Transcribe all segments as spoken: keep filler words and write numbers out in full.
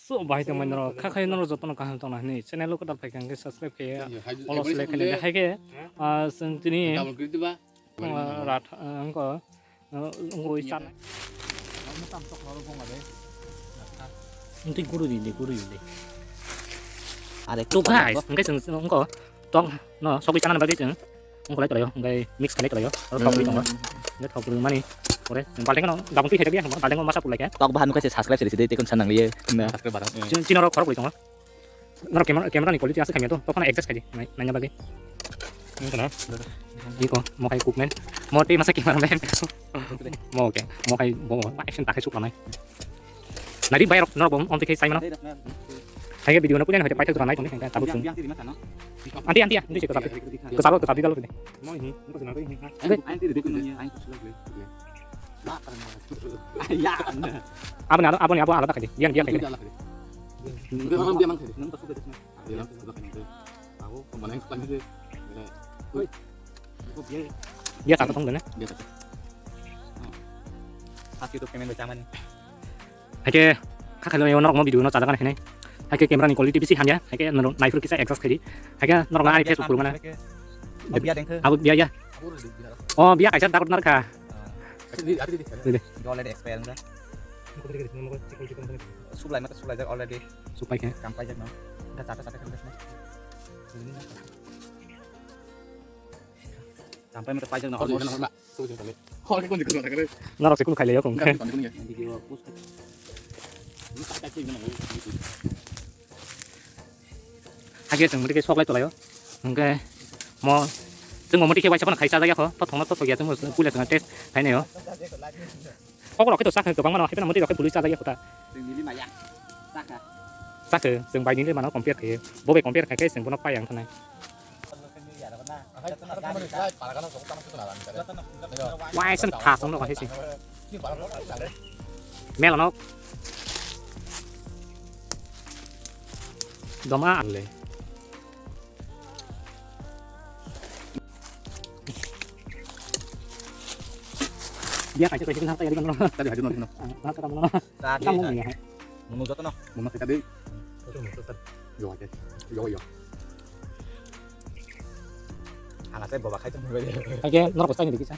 So, bahai tongmani norok, kha khai norok jotono kaham tongna hinwi channel o kwtal phaikha hwnkhe subscribe khe, follow select khe, hai khe, ah, chwng tini, ah, rat, ah, wngkha, ah, wngwi chan-, wngtwi guru di, di, guru di. Are to guys, hwnkhe chwng wngkha, tong no sogwi chanani bagwi chwng wngkha lai tolaio, hwnkhe mix khlai tolaio, aro thok ri tongo. Hwnkhe thok ri mani pore balting no gabang twi khaijak ya, balting o masa pulai khe. Tok bahan khe subscribe seri seri tekon sanang liye. Subscribe bara. Chini oro khorok ri tongo. Norok camera, camera ni quality aswk khaimya to, tokphano adjust khaidi, nai-, naina bagwi. Wngkha na? Iko, mo khai cookman. Mo tei masa cameraman. Mo khe, mo khai bo, bo, action ta khai suklanai. Nari bai rok, norok bo, omtwi khai saimano. Hai video no punya hoite paithak jora nai tongni khai tabuk sung. Anti, anti, anti, kwchalo, kwchalo, kwchalo. Aboni abo, aboni abo alada khaidi. Biyan, biyan khaidi. Biya chakha tong dene. Haike kha khailo norok mo video no chajak hinai. Haike camera ni quality bisi hamya. Haike norok naifru kisa adjust khaidi. Haike norok ani Facebook purmana. Abo biya dengkhe. Abo biya ya. Oh, biya kaisa dagot narkha. Already expire wngkha. Sublai mata sublai jak already. Supai khe. Kam paijak no. Wngkha chata chata khe. Champai mata paijak no. Norok se kunu khailai yok wngkhe. Video post. Hake chwng motike sok lai tolaio. Hwnkhe mo chwng motike waisa phano khai chajak yakho. Tothokno tothok ya chwng puila chwng test khainaio. Kokrok khe to chakha kwbangma no, hapheno motwi rok khe bului chajak yakho ta. Chakha, chwng bai nini mano compare khaio. Bo bai compare khai khe chwng bono pai ang thanai. Waisa thasong no hai se. Mela no. Doma ale. Dia kaisa kaisa nang tayari kan. Tadi hajur nanti no. Ah, nang kata mana? Tadi. Kamu ni ya. Munu joto no. Munu kita di. Yo aja. Yo yo. Ala saya bawa kaisa. Oke, norok saya dikit sa.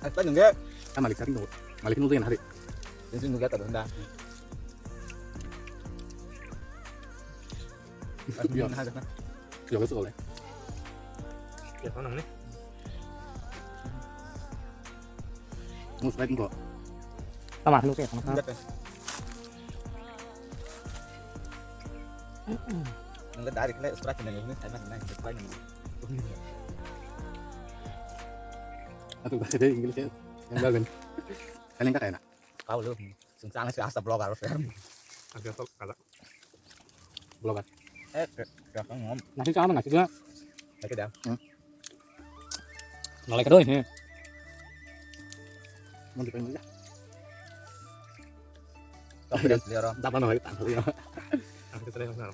Apa nunggu? Ah, malik sari nunggu. Malik nunggu yang hari. Yang sih nunggu kata dong dah. Iya. Iya, betul, ya. Ya, mana nih? Mus baik kok. Tama, lu kayak sama. Enggak, Teh. Nang dari kena strike nang ini, saya nang strike nang. Atau bahasa Inggris ya, yang lain. Kalian kata enak. Kau lu, sungsang sih asa blogger sih. Ada sok kata. Blogger. Eh, ke, ke, ngom. Nasi sama nasi juga. Oke dah. Hmm. Nolai kedoi he. Mau dipain aja. Tapi dia orang. Dapat nolai tangkal ya. Aku terus nolai.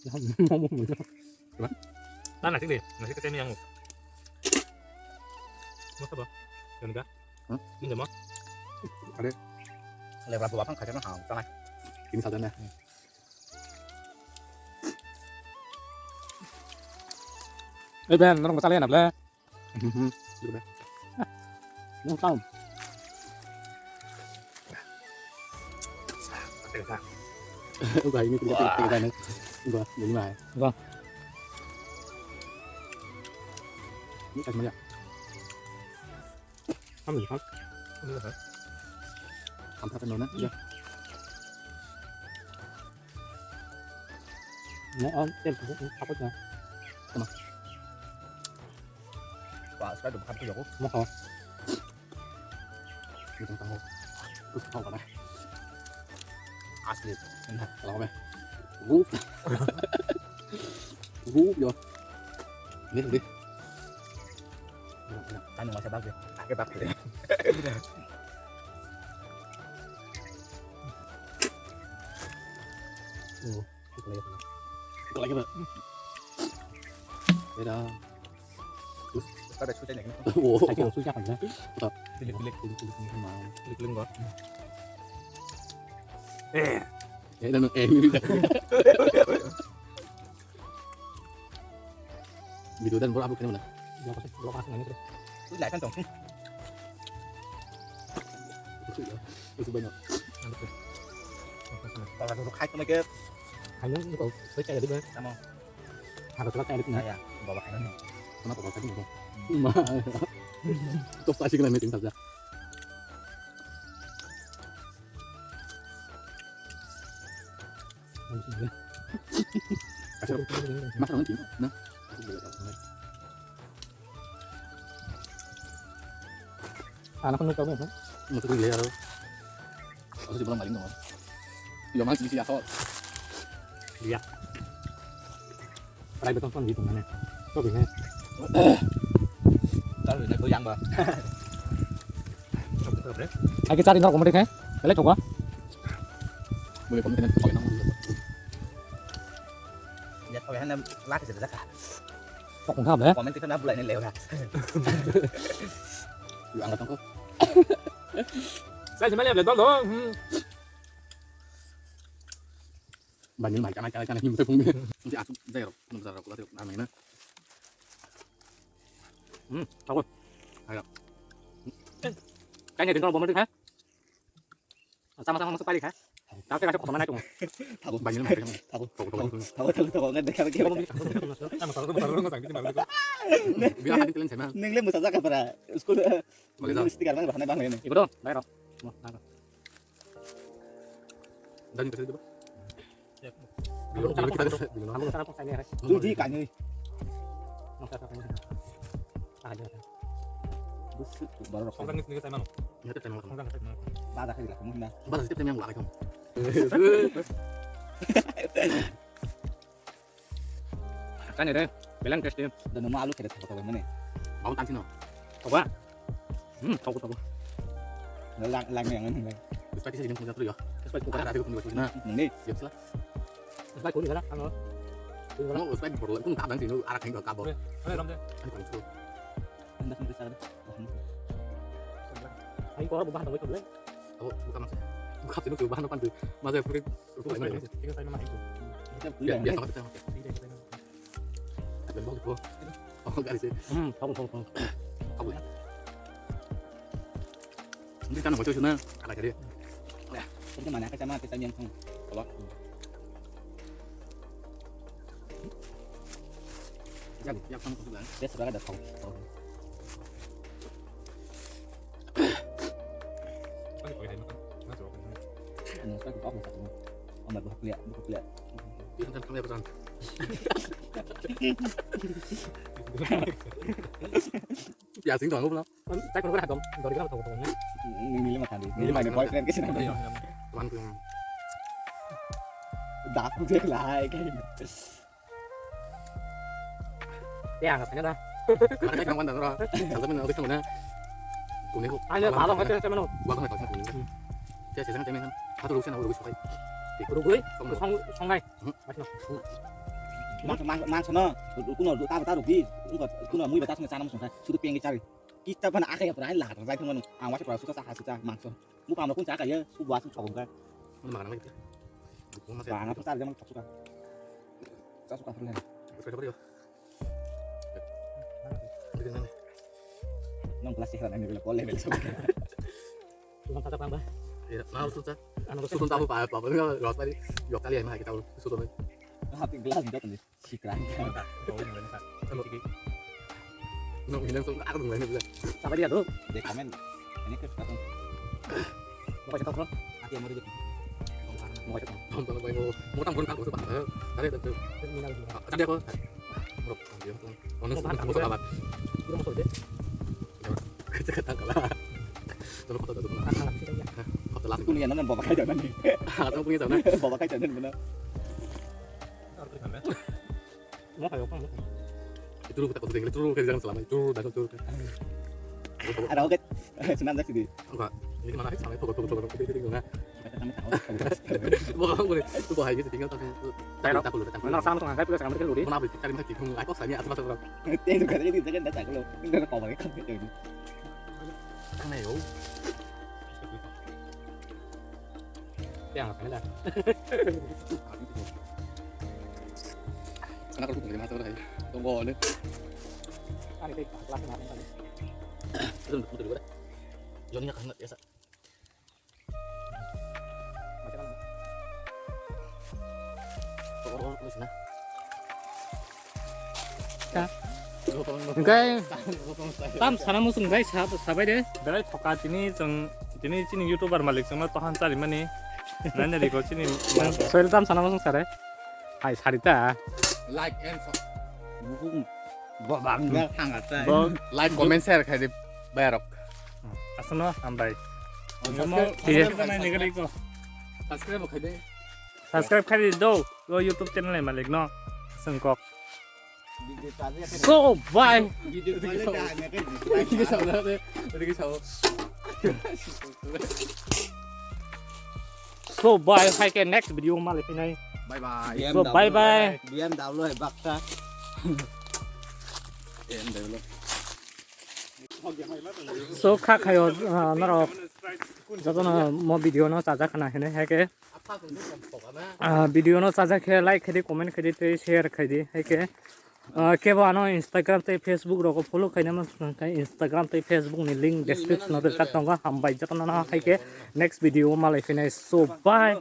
Mau mau mau. Coba. Nah, nasi deh, nasi kecil yang. Mau apa? Yang enggak? Hmm? Ini mau? Ada. Lebar apa kan kacang hang, tengah. Ini satunya. Hmm. Eh, Ben, norok bwchalai na ble? Mhm. Nung tau. Uga ini tidak tidak tidak. Uga, jadi mai. Uga. Ini tak banyak. Kamu lihat. Kamu lihat. Kamu tak kenal, nah? Iya. Mo, ah, tel, tel, tel, apa tuh? Sama. Wah, saya udah makan tuh, ya, aku. Mau kau? Ini tentang mau. Terus kau apa? Asli. Enak. Kalau apa? Gup. Gup, yo. Ini, ini. Enak, enak. Tanu masa bagus. Pakai bagus. Oh, itu lagi apa? Itu lagi apa? Beda. Terus? Ada susah nih. Oh. Saya kira susah kan, ya? Tetap. Tilik, tilik, tilik, tilik, tilik, tilik, tilik, tilik. Eh. Eh, dan, eh, ini. Video dan bola apa kena mana? Bola apa sih? Bola apa sih? Ini, ini. Ini, ini. Itu banyak. Kalau dulu khai tuh, Mike. Hanya itu kau percaya dia. Sama. Harus surat kayak gitu, nah. Ya, bawa kayak ini. Kenapa bawa kayak gitu? Ma. Terus pasti kena meeting saja. Kasih. Mas orang cinta, nah. Anak nukar mo. Mutu ko le aro. Asu jibon maling no. Yo mang sigi sigi aso. Iya. Private phone gitu mana? Kok gini? Tahu ini goyang ba. Ake cari nor komedi khe. Belai thokwa. Boleh komedi kena thokwa nang. Ya thokwa hana lak jera jaka. Thok kha be. Comment kita na bulai ni lewa. Yo ang tong ko. Sai jemale le dol do. Hmm. Banil mai kana kana kana him phung. Nanti aku jai ro, nang jai ro, aku lagi nang mana. Hmm, aku. Ayo. Kayaknya dengar bomong deh, ha? Sama-sama masuk balik, ha? Tapi kasih kemana itu? Tahu. Banil mai kana. Tahu. Tahu, tahu, tahu. Tahu, tahu, tahu. Nggak ada kali kira. Biar hati kalian sama. Neng le musa jaga para school. Boleh, Neng tahu. Stiker mana bahana bang ini? Ikut dong, bayar dong. Mau, apa? Dani kasih coba. Aku sana pun, aku sana pun saya lihat. Tuh di kanyoi. Masa apa ini? Ah, dia. Bus baru rokok. Songkang ni sendiri saya mau. Ya, kita mau. Songkang saya mau. Baca kali lah, kamu nah. Baca setiap yang lari kamu. Tanya deh, belang test dia. Dan nama alu kira apa mana? Mau tangsi no. Coba. Hmm, tahu tahu. Lang lang yang ini. Terus tadi saya punya terus ya. Terus pakai ada ada punya punya. Nah, ini. Ya salah. Terus pakai kulit kan? Ano? Mau terus pakai baru pun tak ada sih, arah kayak kabur. Ada ram deh. Ada kan itu. Anda sendiri sana. Ayo, kau orang bukan tahu itu boleh. Oh, bukan mas. Bukan itu bukan apa tuh? Mas ya, free. Itu lain aja. Kita tanya mah itu. Kita Ya, bilang, biasa ya. Banget kita. Iya, kita tanya. Dan mau gitu. Oh, enggak sih. Hmm, tahu, tahu, tahu. Tahu ya. Ini kan mau sana, ada kali. Ya. Itu mana kita mah kita yang tahu. Kalau Ya, ya, kamu kesukaan. Dia sudah ada tahu. Tahu. Pakai, pakai, pakai. Nah, coba, pakai. Anu, saya buka apa satu? Oh, buka kuliah, buka kuliah. Itu kan kamu ya pesan. Ya, sing dong, aku bilang. Cai kono kono hadom, dori kono tong tong ne. Nili ma kandi. Nili ma boyfriend ke sini. Iya, iya. Teman punya. Dak dia lah, kayak gitu. Ya, nggak tanya dah. Ada yang mana dah? Salah mana? Ada yang mana? Kuning kok. Ada, apa, apa, apa, mana? Gua kan nggak tahu kuning. Dia sih sangat cemen kan. Satu lusin aku lusin pakai. Rugui, song, song ngai. Mas, mas, mas, no. Kuno, tahu, tahu, di. Kuno, mui batas nggak sana musuh. Sudah pengen cari. Kita pun akhirnya pernah lah, terus itu mana? Ang masih pernah susah, susah, susah, mangso. Mu pamla kun chaka ya, su buat su chokong ka. Mana makan lagi? Bukan masih. Bang, apa saja mana suka? Saya suka pernah. Suka apa dia? Itu kan. Nang kelas sih kan ini bela boleh bela suka. Suka kata tambah. Iya, mau susah. Anu, sutun tahu apa apa enggak, enggak tadi. Yo kali ya mah kita sutun. Tapi gelas jatuh nih. Sikra. Mata, bau yang lain, Kak. Kalau Ciki. Nang bilang tuh, aku bilang bilang. Siapa dia tuh? Dia komen. Ini ke satu. Mau kasih tahu, Bro? Hati yang mau ribut. Mau kasih tahu. Nonton apa yang mau? Mau tampun kan, aku suka. Eh, ada itu. Terus minal. Ah, tadi aku. Bro, dia tuh. Ono mau suka, tahan aku suka juga. Banget. Dia mau sulit. Kecil ketang kalah. Terus kota tuh. Ah, kalah kita ya. Kota last. Aku nih, nonton bawa kaca nih. Atau punya sana. Bawa kaca nih, benar. Harus terus, kan, ya? Mo kayo kang. Itu lu kita kudu tinggal, itu lu kerja selama itu, dan itu. Ada oke. Senang dah sini. Enggak, ini mana sama itu, betul, betul, betul, betul, betul, enggak. Kami tahu. Bukan, bukan, itu bahaya gitu, tinggal tapi itu. Tayo, tak dulu, tak dulu. Mana sama tuh, nggak, kita sama dulu. Mana beli, cari mana, tiga, nggak, kok saya atas, atas, atas. Itu kan, itu kan, dah, tak dulu. Ini udah kau balik, kan, gitu. Khana yo. Yang apa na? Khana ko ko ma sa rai. Tong go ne. Ani kai ka la na. Dum dum dum. Joni ya khana ya sa. Hingke tam sana muchung bai sa, sabai de. Belai thoka tini chwng, tini chini YouTuber malik chwngno tohan charimani. Nani riko chini. Soil tam sana muchung sare. Hai sarita. Like and sub-, Bubung. Bo bangga thanga tai. Bo like, comment, share khai di bayarok. Asano hambai. Subscribe, Iya. Subscribe khai di. Subscribe khai di do. Yo YouTube channel ni malik no. Sengkok. Video chale ya. So bye. Video chale ya. So bye. Hai ke next video malai phinai. Bye bye. So bye bye. B M W hai baksa. B M W. So kha khayo, ah, norok jotono mo video no chaja khana hene heke. Ah, video no chaja khe like khe di, comment khe di, tei share khe di, heke. Ah, kebo ano Instagram tei Facebook rogo follow khaina ma swkang khe Instagram tei Facebook ni link description o rijak tongo. Hambai jotono no, heke next video o malai phinai. So bye.